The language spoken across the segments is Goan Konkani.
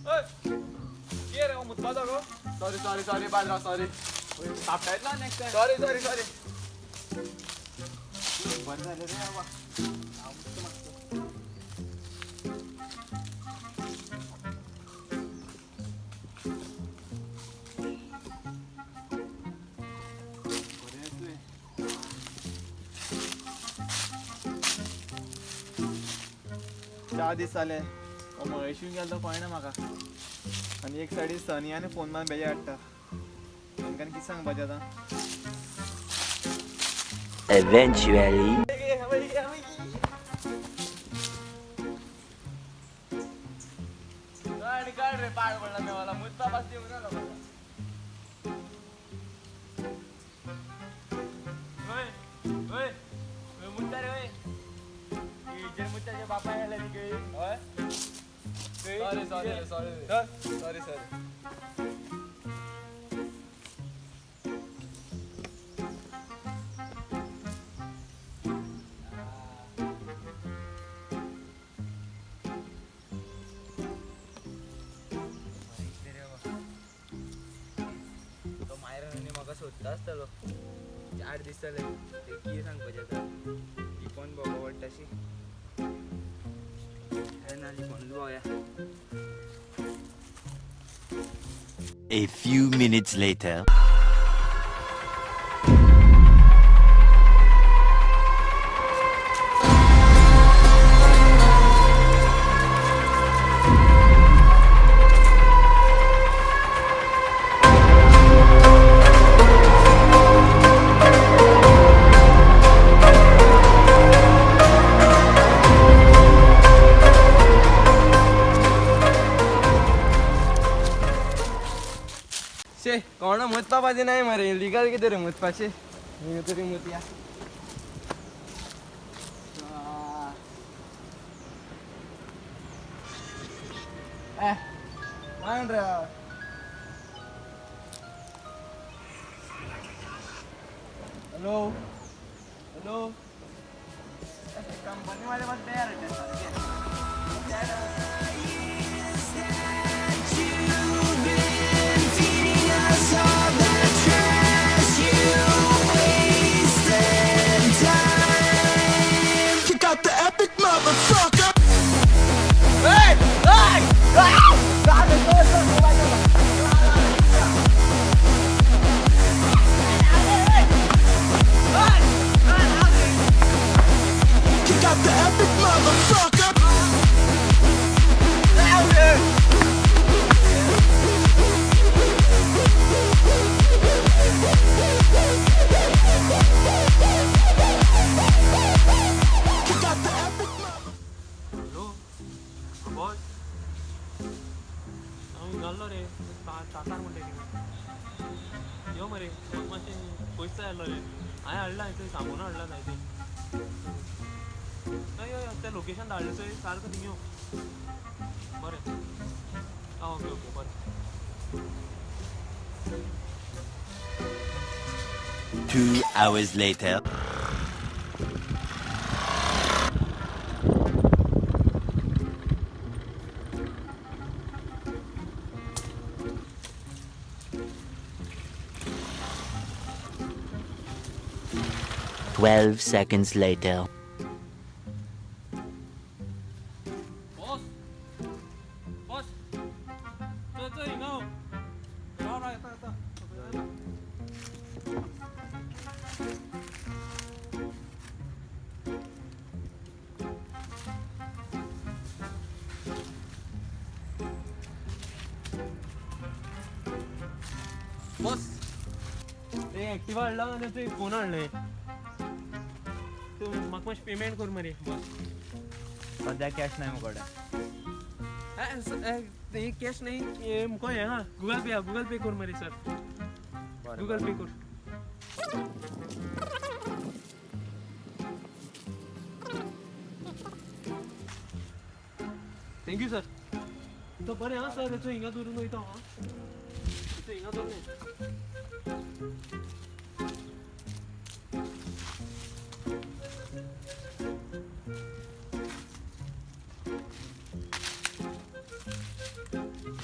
कितें रे मुतपाचो गो? सॉरी सॉरी सॉरी पाद्रा, सॉरी. थापटायतलो next time. Sorry sorry sorry. बरें जालें रे बाबा. हांव मुतता मातसो. बरें आसलें. 4 दीस जाले हो महेश येवन गेलो तो कळना म्हाका. आनी एक सायडीन सनी आनी फोन मारून बेजार हाडटा. तांकां कितें सांगपाचें आतां? Eventually. काड काड रे, पाड पडला मेवाला मुतपा पास दिवंक ना लोकांक. ओय ओय ओय, मुतता रे ओय. हिचेर मुतताचे बापाय आयले ती कळ्ळी? हय. Sorry sorry sorry sorry sorry. तो मायरन आनी म्हाका सोदता आसतलो. 4 दीस जाले. ते कितें सांगपाचें आतां? लिपोन भोंवपा पडटा शी. ना, लिपोनूच भोंवया. A few minutes later. शे, कोणा मुतपा नाही मरे. लिगल कितें रे मुतपाचें? हिंगा तरी मुतया. ए मान रे. हॅलो हॅलो, कंपनी वाले बस तयार आहेत सारखे. You got the epic motherfucker. Hey! Hey! Ah! You got the epic motherfucker. You got the epic mother. Hello boss, हांव घाल्लो रे तासार म्हणटा कितें. यो मरे, म्हाका मातशें पयशे जाय आसलो रे. हांवें हाडला थंय, सामान हाडला जायतें. हय हय, तें लोकेशन धाडलें चोय, सारको थिंग यो. बरें, आं, ओके ओके, बरें. 2 hours later. 12 seconds later. Boss, boss, चल चल हिंगा यो. राव राव, येता येता येता. बॉस, ते एक्टिवा हाडला आनी ते फोन हाडले. तूं म्हाका मातशें पेमेंट कर मरे बॉस. सद्या कॅश नाही मुकडे. ते कॅश नाही, हे मुको हें आहा, गुगल पे आहा. गुगल पे कर मरे सर, गुगल पे कर. Thank you sir. तो बरें आं सर, हेचो हिंगा दवरून वयता हांव आं. हेचो हिंगा दवरून.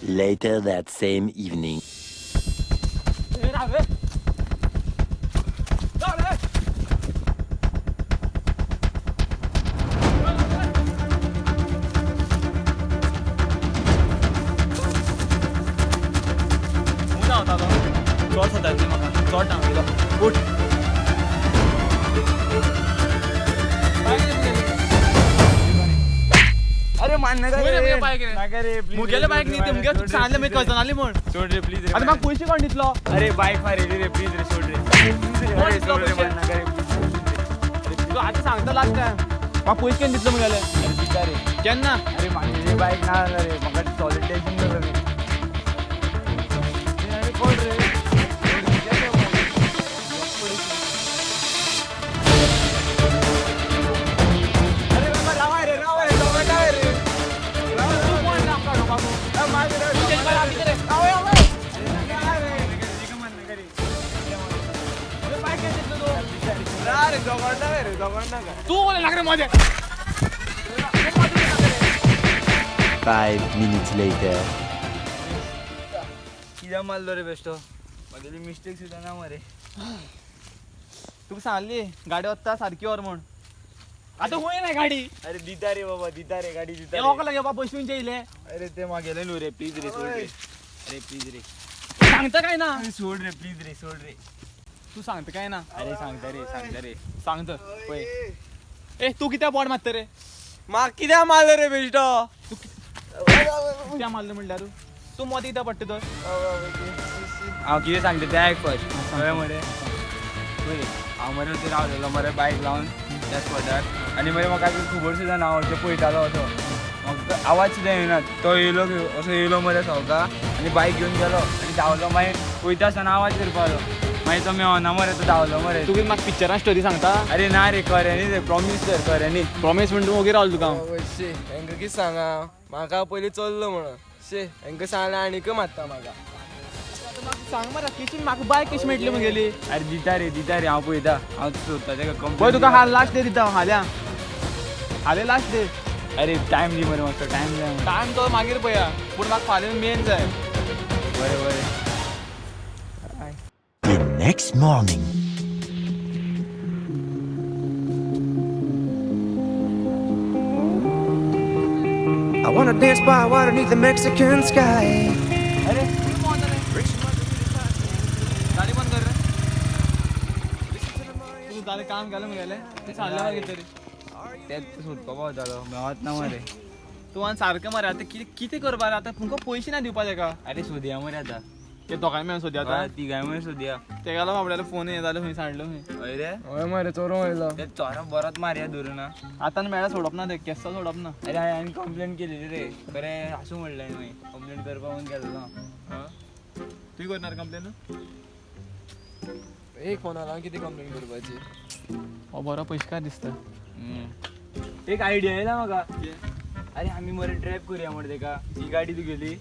Later that same evening. अरे मान्य मुगेले बायक न्ही ते मुगे सांगलें मागीर कजन आली म्हण. सोड रे प्लीज रे. आतां म्हाका पयशे कोण दितलो? अरे बायक फारिली रे प्लीज रे सोड रे. कोण दितलो पयशे? तूं आतां सांगता लास्ट टायम म्हाका पयशे केन्ना दितलो मुगेले? अरे दिता रे. केन्ना? अरे म्हागेली बायक ना जाल्या रे, म्हाका सॉलीड टेन्शन जालें रे. अरे कोण रे? अरे बाबा रावाय रे रावाय रावाय रे. तूं कोण रे आमकां हाडोवपाक? तूं कोण लागरे म्हजें? 5 minutes later. कित्याक मारलो रे बेश्टो? म्हागेली मिस्टेक सुद्दां ना मरे. तुका सांगली गाडी वता सारकी व्हर म्हण. आतां खंय ना गाडी? अरे दिता रे बाबा, दिता रे गाडी दिता. वोका लागें बाबा पयशे खंयचे येयले? अरे ते म्हागेले न्हू रे प्लीज रे सोड रे. अरे प्लीज रे. सांगता काय ना? सोड रे प्लीज रे सोड रे. तूं सांगता काय ना? अरे सांगता रे सांगता रे. सांगता पळय. ए तूं कित्याक बोट मारता रे? म्हाका कित्याक मारलो रे बेश्टो? कित्याक मारलो म्हणल्यार तूं मदीं कित्याक पडटा तर? हांव कितें सांगता तें आयक फर्स्ट. कळ्ळें मरे? पळय हांव मरे थंय रावलेलो मरे बायक लावन त्या स्पॉटार आनी मरे म्हाका खबर सुद्दां ना. हांव पळयतालो असो म्हाका आवाज सुद्दां येना. तो येयलो असो येयलो मरे सवका आनी बायक घेवन गेलो आनी धांवलो. मागीर वयता आसतना आवाज करपा लागलो. मागीर तो मेवना मरे, तो धांवलो मरे. तूं कितें म्हाका पिक्चरान स्टोरी सांगता? अरे ना रे खऱ्यांनी रे, प्रॉमीस कर खऱ्यांनी. प्रॉमीस म्हण तूं वगीर रावलो तुका हांव. शे हेंका कितें सांगा, म्हाका पयलीं चल्लो म्हणून. शे हेंका सांगलें आनीक मारता म्हाका. सांग मरे कशी म्हाका बायक कशी मेळटली मुगेली? अरे दिता रे दिता रे, हांव पळयता हांव सोदता तेका कंप्लेन. पळय तुका हाल लास्ट डे दिता हांव, हाल्यां हाल्यां लास्ट डे. अरे टायम दी मरे मातसो, टायम जाय. टायम तो मागीर पळया, पूण म्हाका फाल्यां मेन जाय. बरें बरें. The next morning. I wanna dance by water beneath the Mexican sky. अरे गाडी बंद कर रे. तूं जालें काम केलें मुगेलें तें सांगलें मागीर तरी. तें सोदपा पावतालो मेवत ना मरे. तूं आनी सारकें मरे आतां कितें कितें करपा रे आतां? तुमकां पयशे ना दिवपा तेका. अरे सोदया मरे आतां. ते दोगांय मेळून सोदया आतां. तिगांय मेळून सोदया. तेका लागून आपल्यालो फोन हें जालें खंय सांडलो खंय. हय रे. हय मरे चोरूंक येयलो. ते चोरां बरोच मारया धरून. आतां मेळ्ळ्यार सोडप ना ते, केस्सां सोडप ना. अरे हांवें कंप्लेन केलेली रे, बरें आसूं म्हणलें मागीर कंप्लेन करपा म्हणून गेल्लो. तुवें करणार कंप्लेन? एक फोनार हांव कितें कंप्लेन करपाची? हो बरो पयशेकार दिसता. एक आयडिया येयला म्हाका. अरे आमी मरे ट्रॅप करुया मरे तेका. ही गाडी तुगेली,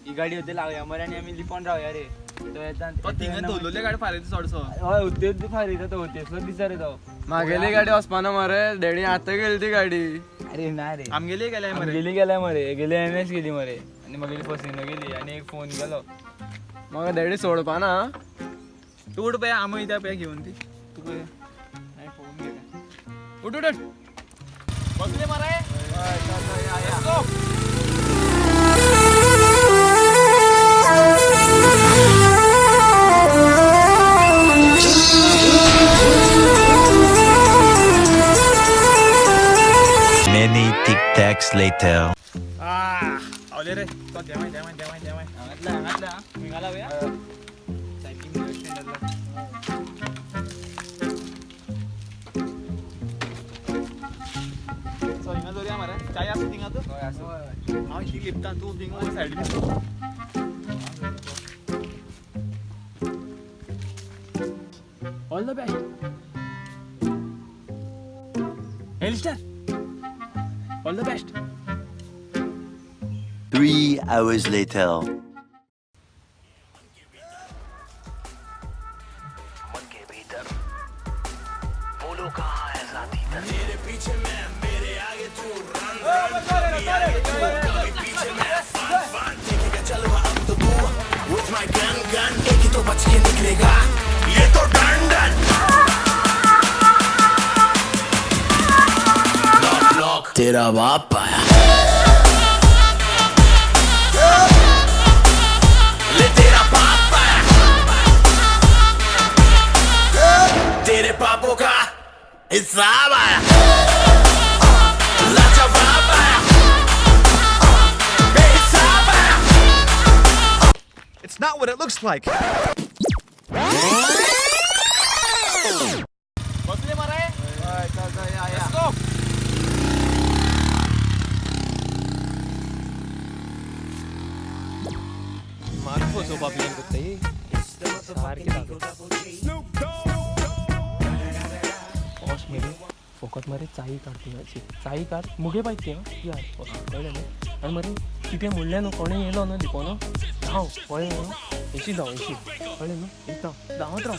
ही गाडी होती लावया मरे आनी आमी लिपोन रावया रे. तो येता तो थिंगा दवरलेली गाडी फारीता चडसो. हय होतेच फारीता तो, होतेसलोच दिसता रे तो. म्हागेली गाडी वचपाना मरे डॅडी, आतां गेली ती गाडी. अरे ना रे आमगेली गेल्या मरे. गेली गेल्या मरे, गेली एन एस गेली मरे आनी म्हागेली फसिनो गेली आनी एक फोन गेलो. म्हाका डॅडी सोडपाना. तूं उठ पळय, आमी वयता पळय घेवन ती. तूं पळय मागीर पळोवन घे. उठ उठ उठ बसले मरे. Let's go. Many tic tacs later. पावले रे. तो देवाय देवाय देवाय देवाय. हांगातला हांगातला हिंगा लावया. सो हिंगा दवरया मरे. चाय आसा थिंगा तर? हय आसा. हांव ही लिपता, तूं थिंगा सायडीन. All the best. Hellstar. All the best. 3 hours later. मेरे पीछे मैं, मेरे आगे तू, रन रन, तेरा बाप आया। ले तेरा बाप आया, तेरे पापों का हिसाब आया। लाजवाब आया, बेहिसाब आया। It's not what it looks like. बसले मरे. चल चल या या. Let's go. म्हाका फसोवपा प्लॅन करता सारकें दाखय. बॉस मरे फकत मरे चाई काड तुझ्याची चाई काड मुगे बायक ती आं या कळ्ळें न्हू. आनी मरे कितें म्हणलें न्हू कोणें येयलो न्हू लिपोन धांव कळ्ळें न्हू एशी धांव एशी कळ्ळें न्हू एक धांव धांवत राव.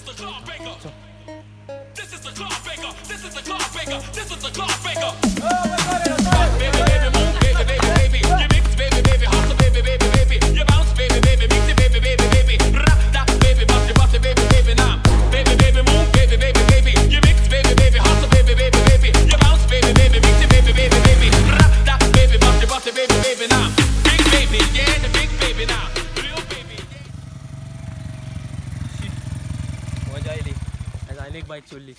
चल. मजा आयली. आयज आनी एक बायक चोरली.